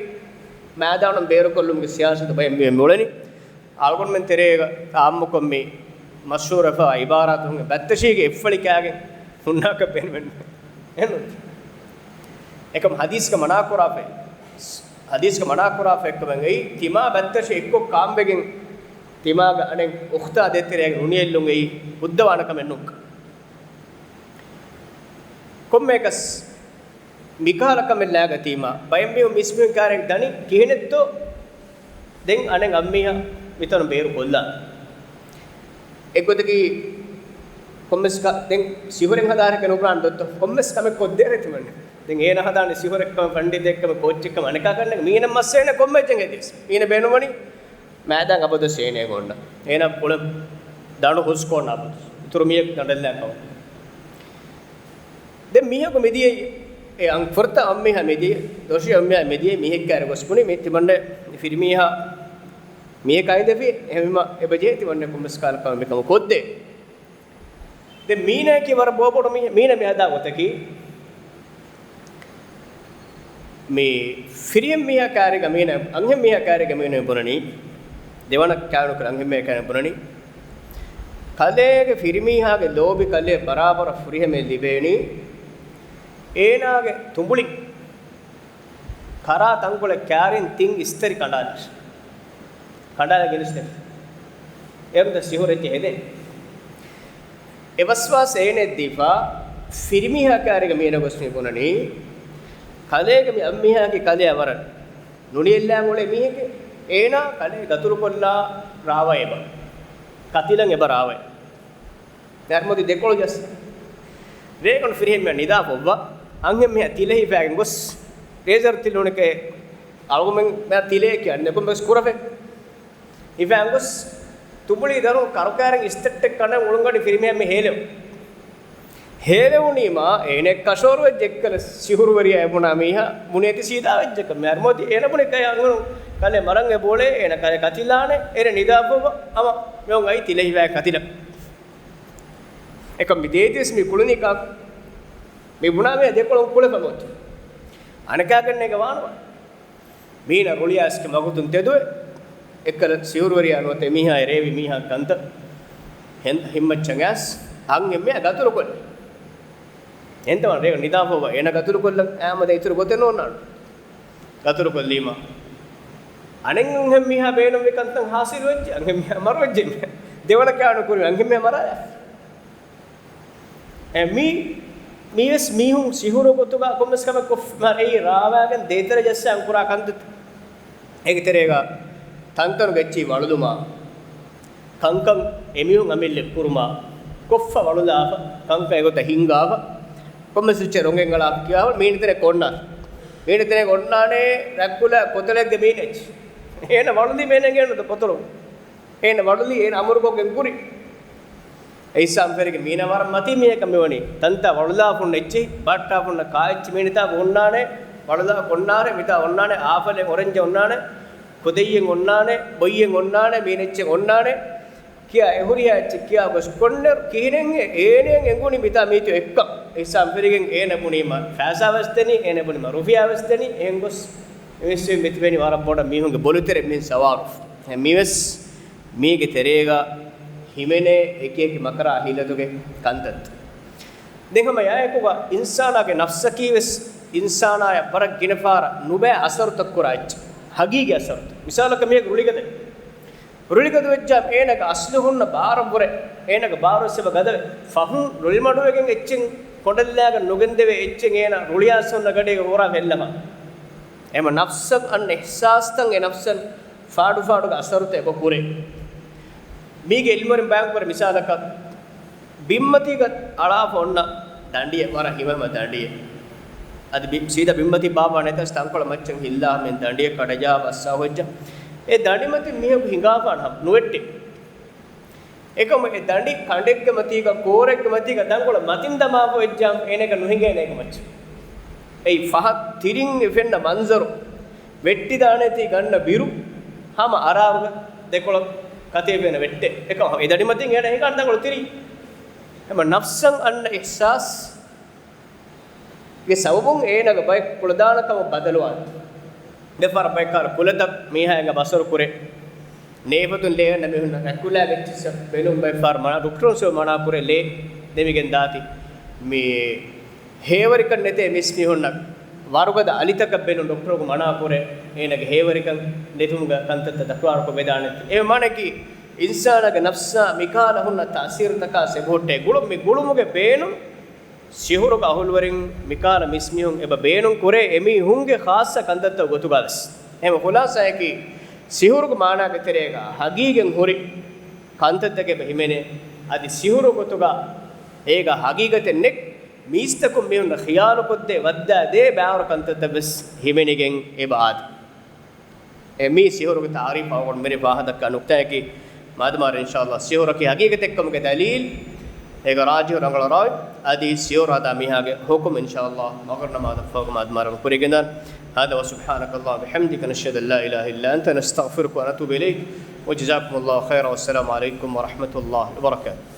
މައިދާނުން ބޭރުކޮށްލުމުގެ ސިޔާސަތު ބައެއް މި އުޅެނީ. އަޅުގަނޑުމެން ތެރޭގަ އާއްމުކޮށް މި މަޝްހޫރުވެފަ އިބާރާތު ހުން ބައްތަށީގެ އެއްފަޅި ކާގެން ހުންނާކަށް ބޭނުމެއް ނުވޭ. އެކަމް ހަދީސްގަ މަނާކުރާފައި، ހަދީސްގަ މަނާކުރާފަ އެއްކަމެއް އެއީ، ތިމާ ބައްތަށި އެއްކޮށް ކާންވެގެން ތިމާގަ އަނެއް އުޚްތާ ދޭތެރޭގަ ނުނިއެއްލުން އެއީ ހުއްދަވާނެ ކަމެއް ނޫން. ކޮންމެއަކަސް މިކަހަލަ ކަމެއް ލާގަތީމާ، ބައެއް މީހުން މިސްމީހުން ކާރެއް ދަނީ ކިހިނެއްތޯ، ދެން އަނެއް އަންމީހާ މިތަނު ބޭރު ކޮށްލާ. އެއްގޮތަކީ ކޮންމެސް ކަ-، ދެން ސިހުރެއް ހަދާ ހަރަކަށް ނުކުރާން ދޮއްތޯ، ކޮންމެސް ކަމެއް ކޮށްދޭނެ ތިމަންނަ. ދެން އޭނަ ހަދާނެ ސިހުރެއްކަމަށް، ފަންޑިތައެއްކަމަށް، ކޯއްޗެއްކަމަށް، އަނެކާ ކަންނެ މީނަ މައްސަލަ ކޮންމެ ޖެނގެ ދިޔަސް. މީނަ ބޭނުންވަނީ މައިދާން އަބަދު ސޭނޭ ގޮންނަ. އޭނަ ކުޅެ ދަނޑު ހުސްކޮން އަބަދު. އިތުރު މީހަކު ދަނޑެއްލާ ކަމަށް. ދެން މީހަކު މިދިޔައީ، އެ އަން-، ފުރަތަ އަންމީހާ މިދިޔައީ، ދޮށީ އަންމީހާ މިދިޔައީ މީހެއްކާރެ ގޮސް ބުނީ މި ތިމަންނެ ފިރިމީހާ މީހަކާ އިނދެފި، އެހެންވީމަ އެބަޖޭ ތިމަންނެ ކޮންމެސް ކާލަ ކަމެއް މިކަމު ކޮށްދޭ. ދެން މީނައަކީ ވަރަށް ބޯބޮޑު މީހެއް، މީނަ މި ހަދާ ގޮތަކީ، މި ފިރިހެން މީހާ ކާރިގަ މީނަ، އަންހެން މީހާ ކާރިގަ މީނަ ބުނަނީ، ދެވަނަ ކާވެނިކުރެ އަންހެން މީހާ ކާރި ބުނަނީ، ކަލޭގެ ފިރިމީހާގެ ލޯބި ކަލޭ ބަރާބަރަށް ފުރިހަމައަށް ލިބޭނީ، އޭނާގެ ތުނބުޅި ކަރާ ތަންކޮޅެއް ކާރިން ތިން އިސްތަށި ކަނޑާލަށް. ކަނޑާލަ ގެނެސްދެން. އޭރުން ދަ ސިހުރެއްޗެއް ހެދޭ. އެ ވަސްވާސް އޭނެ ދީފަ، ފިރިމީހާ ކާރިގަ މީނަ ގޮސް މި ބުނަނީ، ކަލޭގެ މި އަންމީހާގެ ކަލެއަށް ވަރަށް ނުނިއެއްލާން އުޅޭ މީހެކޭ، އޭނާ ކަލޭ ގަތުރުކޮށްލާ ރާވަ އެބަ. ކަތިލަން އެބަ ރާވަ. އަރިމަތި ދެކޮޅު ޖައްސަ. ރޭގަނޑު ފިރިހެންމެ ނިދާފަ އޮއްވާ، އަންހެންމެ ތިލަ ހިފާގެން ގޮސް، ރޭޒަރު ތިލުނެކޭ އަޅުގަމެން މެ ތިލޭ ކިޔަން ނެކުން ބެސް ކުރަފެ. ހިފާގެން ގޮސް، ތުނބުޅި ދަރުން ކަރުކާރިން އިސްތައްޓެއް ކަނޑަން އުޅުންގަޑި ފިރިމީހާ މެ ހޭލެވު. ހޭލެވުނީމާ، އޭނެ ކަށަވަރު ވެއްޖެ އެއްކަލަ ސިހުރުވެރިޔާ އެބުނާ މީހާ، ބުނޭތި ސީދާ ވެއްޖެކަ. މެ އަރިމަތި އޭނަ ބުނި ކަޔަށް އަނގަނު ކަލޭ މަރަން އެބޯޅޭ، އޭނަ ކަލޭ ކަތިލާނެ، އޭނަ ނިދާފަ އޮއްވާ، ހަމަ މެ އޮތީ ތިލަ ހިފާ ކަތިލަ. އެކަމް މި ދޭތިވެސް މި ކުޅުނީ ކާކު؟ މި ބުނާ މީހާ ދެކޮޅުން ކުޅެފަ މި އޮތީ. އަނެކާގެން ނޭގެ ވާނުވާ. މީނަ ރުޅިއައިސްގެ މަގުތުން ތެދުވެ، އެއްކަލަ ސިހުރުވެރިޔާ ނުވަތަ އެމީހާ އެރޭވި މީހާ ކަންތައް ހިން-، ހިންމައްޗަށް އައިސް، އަންހެންމެ ގަތުރުކޮށް. އެންތަވާ ރޭ ނިދާފަ އޮއްވާ އޭނަ ގަތުރުކޮށްލަން އާމަދަ އިތުރު ގޮތެއް ނޯންނާނު. ގަތުރުކޮށްލީމަ، އަނެއް އަންހެން މީހާ ބޭނުންވި ކަންތައް ހާސިލުވެއްޖެ، އަންހެން މީހާ މަރުވެއްޖެ. ދެވަނަ ކާވެނި ކުރި އަންހެން މީހާ މަރާލާ. އެ މީ، މީވެސް މީހުން ސިހުރު ގޮތުގަ ކޮންމެސް ކަމެއް ކޮށް، މަ އެއީ ރާވާގެން ދޭތެރެ ޖައްސާ ކުރާ ކަންތައް. އޭގެ ތެރޭގަ ތަންތަނުގެ އެއްޗިހި ވަޅުލުމާ، ކަންކަން އެމީހުން އަމިއްލަ ކުރުމާ، ކޮށްފަ ވަޅުލާފަ، ކަންކަން އެގޮތަށް ހިންގާފަ، ކޮންމެސް އެއްޗެއް ރޮނގެން އަޅާފަ ކިޔާފަ، މީނަ ތެރެ ކޮންނާ. މީނަ ތެރެ އޮންނާނެ، ރަތްކުލަ ކޮތަޅެއްގެ މީނަ އެއްޗި. އޭނަ ވަޅުލީ މޭނަ ގެންނު ކޮތަޅު. އޭނަ ވަޅުލީ އޭނަ އަމުރުކޮށްގެން ކުރި. އެ ހިސާބު ފެރިގެން މީނަ ވަރަށް މަތީ މީހަކަށް މިވަނީ. ތަންތާ ވަޅުލާފަ ހުންނަ އެއްޗިހި، ބާއްޓާފަ ހުންނަ ކާ އެއްޗި މީނަ ތާ އޮންނާނެ، ވަޅުލާ ކޮންނާރެ، މިތާ އޮންނާނެ، އާފަލެއް އޮރެންޖެއް އޮންނާނެ، ކުދައްޔެއް އޮންނާނެ، ބޮއްޔެއް އޮންނާނެ، މީނަ އެއްޗެއް އޮންނާނެ. ކިޔާ އެ ހުރިހާ އެއްޗެއް ކިޔާ ގޮސް ކޮންނެރު ކިހިނެއްހޭ އޭނައަށް އެނގުނީ މިތާ މީތި އެއްކަން. އެ ހިސާބު ފެރިގެން އޭނަ ބުނީމަ ފައިސާ ވެސް ދެނީ، އޭނަ ބުނީމަ ރުފިޔާ ވެސް ދެނީ. އެހެން ގޮސް މިވެސް މިތިބެނީ ވަރަށް ބޮޑަށް މީހުންގެ ބޮލުތެރެ މިން ސަވާރު. މިވެސް މީގެ ތެރޭގަ ހިމެނޭ އެކި އެކި މަކަރާ ހީލަތުގެ ކަންތައް. ދެން ހަމަ އެއާއެކުގަ އިންސާނާގެ ނަފްސަކީ ވެސް އިންސާނާޔަށް ވަރަށް ގިނަ ފަހަރަށް ނުބައި އަސަރުތައް ކުރާ އެއްޗެއް. ހަގީގީ އަސަރުތައް. މިސާލަކަށް މީހަކު ރުޅިގަދަ. ރުޅިގަދަ ވެއްޖާ އޭނަގެ އަސްލު ހުންނަ ބާރަށްވުރެ، އޭނަގެ ބާރު ވެސް އެބަ ގަދަވެ. ފަހުން ރުޅިމަޑުވެގެން އެއްޗެއް ކޮނޑަށްލާގެން ނުގެންދެވޭ އެއްޗެއް އޭނަ ރުޅިއައިސް ހުންނަ ގަޑީގަ ހުރާ ހެއްލަމާ. އެމަ ނަފްސަށް އަންނަ އިޙްސާސްތައް އެ ނަފްސަށް ފާޑުފާޑުގެ އަސަރުތައް އެބަ ކުރޭ. މީގެ އިލްމުވެރިން ބަޔާންކުރި މިސާލަކަށް، ބިންމަތީގަ އަޅާފަ އޮންނަ ދަނޑިއެއް، ވަރަށް ހިމަހިމަ ދަނޑިއެއް. އަދި ބި-، ސީދާ ބިންމަތީ ބާއްވާ ނެތަސް ތަންކޮޅެއް މައްޗަށް ހިއްލާ ހަމައިން ދަނޑިއެއް ކަޑަޖާ ވައްސާ ހުއްޖަ. އެ ދަނޑިމަތިން މީހަކު ހިނގާފާން ހަމަ ނުވެއްޓޭ. އެކަމު އެ ދަނޑި ކަނޑެއްގެ މަތީގަ، ކޯރެއްގެ މަތީގަ ދަންކޮޅެއް މަތިން ދަމާފަ ހުއްޖާމަ އޭނައަކަށް ނުހިނގޭނެ އޭގެ މައްޗަށް. އެއީ ފަހަށް ތިރިން އެ ފެންނަ މަންޒަރު، ވެއްޓިދާނެތީ ގަންނަ ބިރު، ހަމަ އަރާވަގަ ދެކޮޅަށް ކަތިވެފައި އެންމެ ވެއްޓޭ. އެކަމު އެ ދަނޑިމަތިން އޭނަ ހިނގާނެ ދަންކޮޅު ތިރީ. ހަމަ ނަފްސަށް އަންނަ އިޙްސާސް ގެ ސަބަބުން އޭނާގެ ބައެއް ކުޅަދާނަކަމަށް ބަދަލުވާނެ. ދެފަރ ބައެއްކާރު ކުލަތައް މީހާ އެނގަ ބަސަރު ކުރޭ. ނޭފަތުން ލޭ އަންނަ މީހުންނަށް ރަތްކުލައިގެ އެއްޗިއްސަށް ބެލުން ބައެއް ފަހަރު މަނާ، ޑޮކްޓަރުން ސުވެ މަނާ ކުރޭ ލޭ ދެމިގެން ދާތީ. މި ހޭވަރިކަން ނެތޭ މިސް މީހުންނަށް ވަރުގަދަ އަލިތަކަށް ބެލުން ޑޮކްޓަރަކު މަނާ ކުރޭ. އޭނާގެ ހޭވަރިކަން ނެތުމުގެ ކަންތައްތައް ތަކުރާރުކޮށް ވެދާނެ. އެ މާނައަކީ އިންސާނާގެ ނަފްސާ މިކާލަ ހުންނަ ތާސީރުތަކާ ސެބުހުއްޓޭ. ގުޅު-، މި ގުޅުމުގެ ބޭނުން ސިހުރުގެ އަހުލުވެރިން މިކާލަ މިސްމީހުން އެބަ ބޭނުން ކުރޭ އެމީހުންގެ ޚާއްޞަ ކަންތައްތައް ގޮތުގަވެސް. އެހެން ޚުލާސާއަކީ، ސިހުރުގެ މާނާގެ ތެރޭގަ ހަގީގަތް ހުރި ކަންތައްތަކެއް އެބަ ހިމެނޭ. އަދި ސިހުރު ގޮތުގަ އޭގަ ހަގީގަތެއް ނެތް، މީސްތަކުން މީހުންނަށް ޚިޔާލުކޮށްދޭ، ވައްދާދޭ ބާވަރު ކަންތައްތައް ވެސް ހިމެނިގެން އެބަ އާދޭ. އެ މީ ސިހުރުގެ ތާރީފާ ގޮނޑު މިރޭ ފާހަދަކާ ނުކްތާއަކީ، މާދަމާރަ އިންޝާﷲ ސިހުރަކީ ހަގީގަތެއްކަމުގެ ދަލީލް، އޭގަ ރާޖިޙު ރަނގަޅަށް ރާވި، އަދި ސިހުރު ހަދާ މީހާގެ ޙުކުމް އިންޝާﷲ މަޣްރިބް ނަމާދަށްފަހުގަ މާދަމާރަ ކުރިގެންދާން. هذا وسبحانك اللهم وبحمدك نشهد أن لا إله إلا أنت نستغفرك ونتوب إليك وجزاكم الله خيرا والسلام عليكم ورحمة الله وبركاته.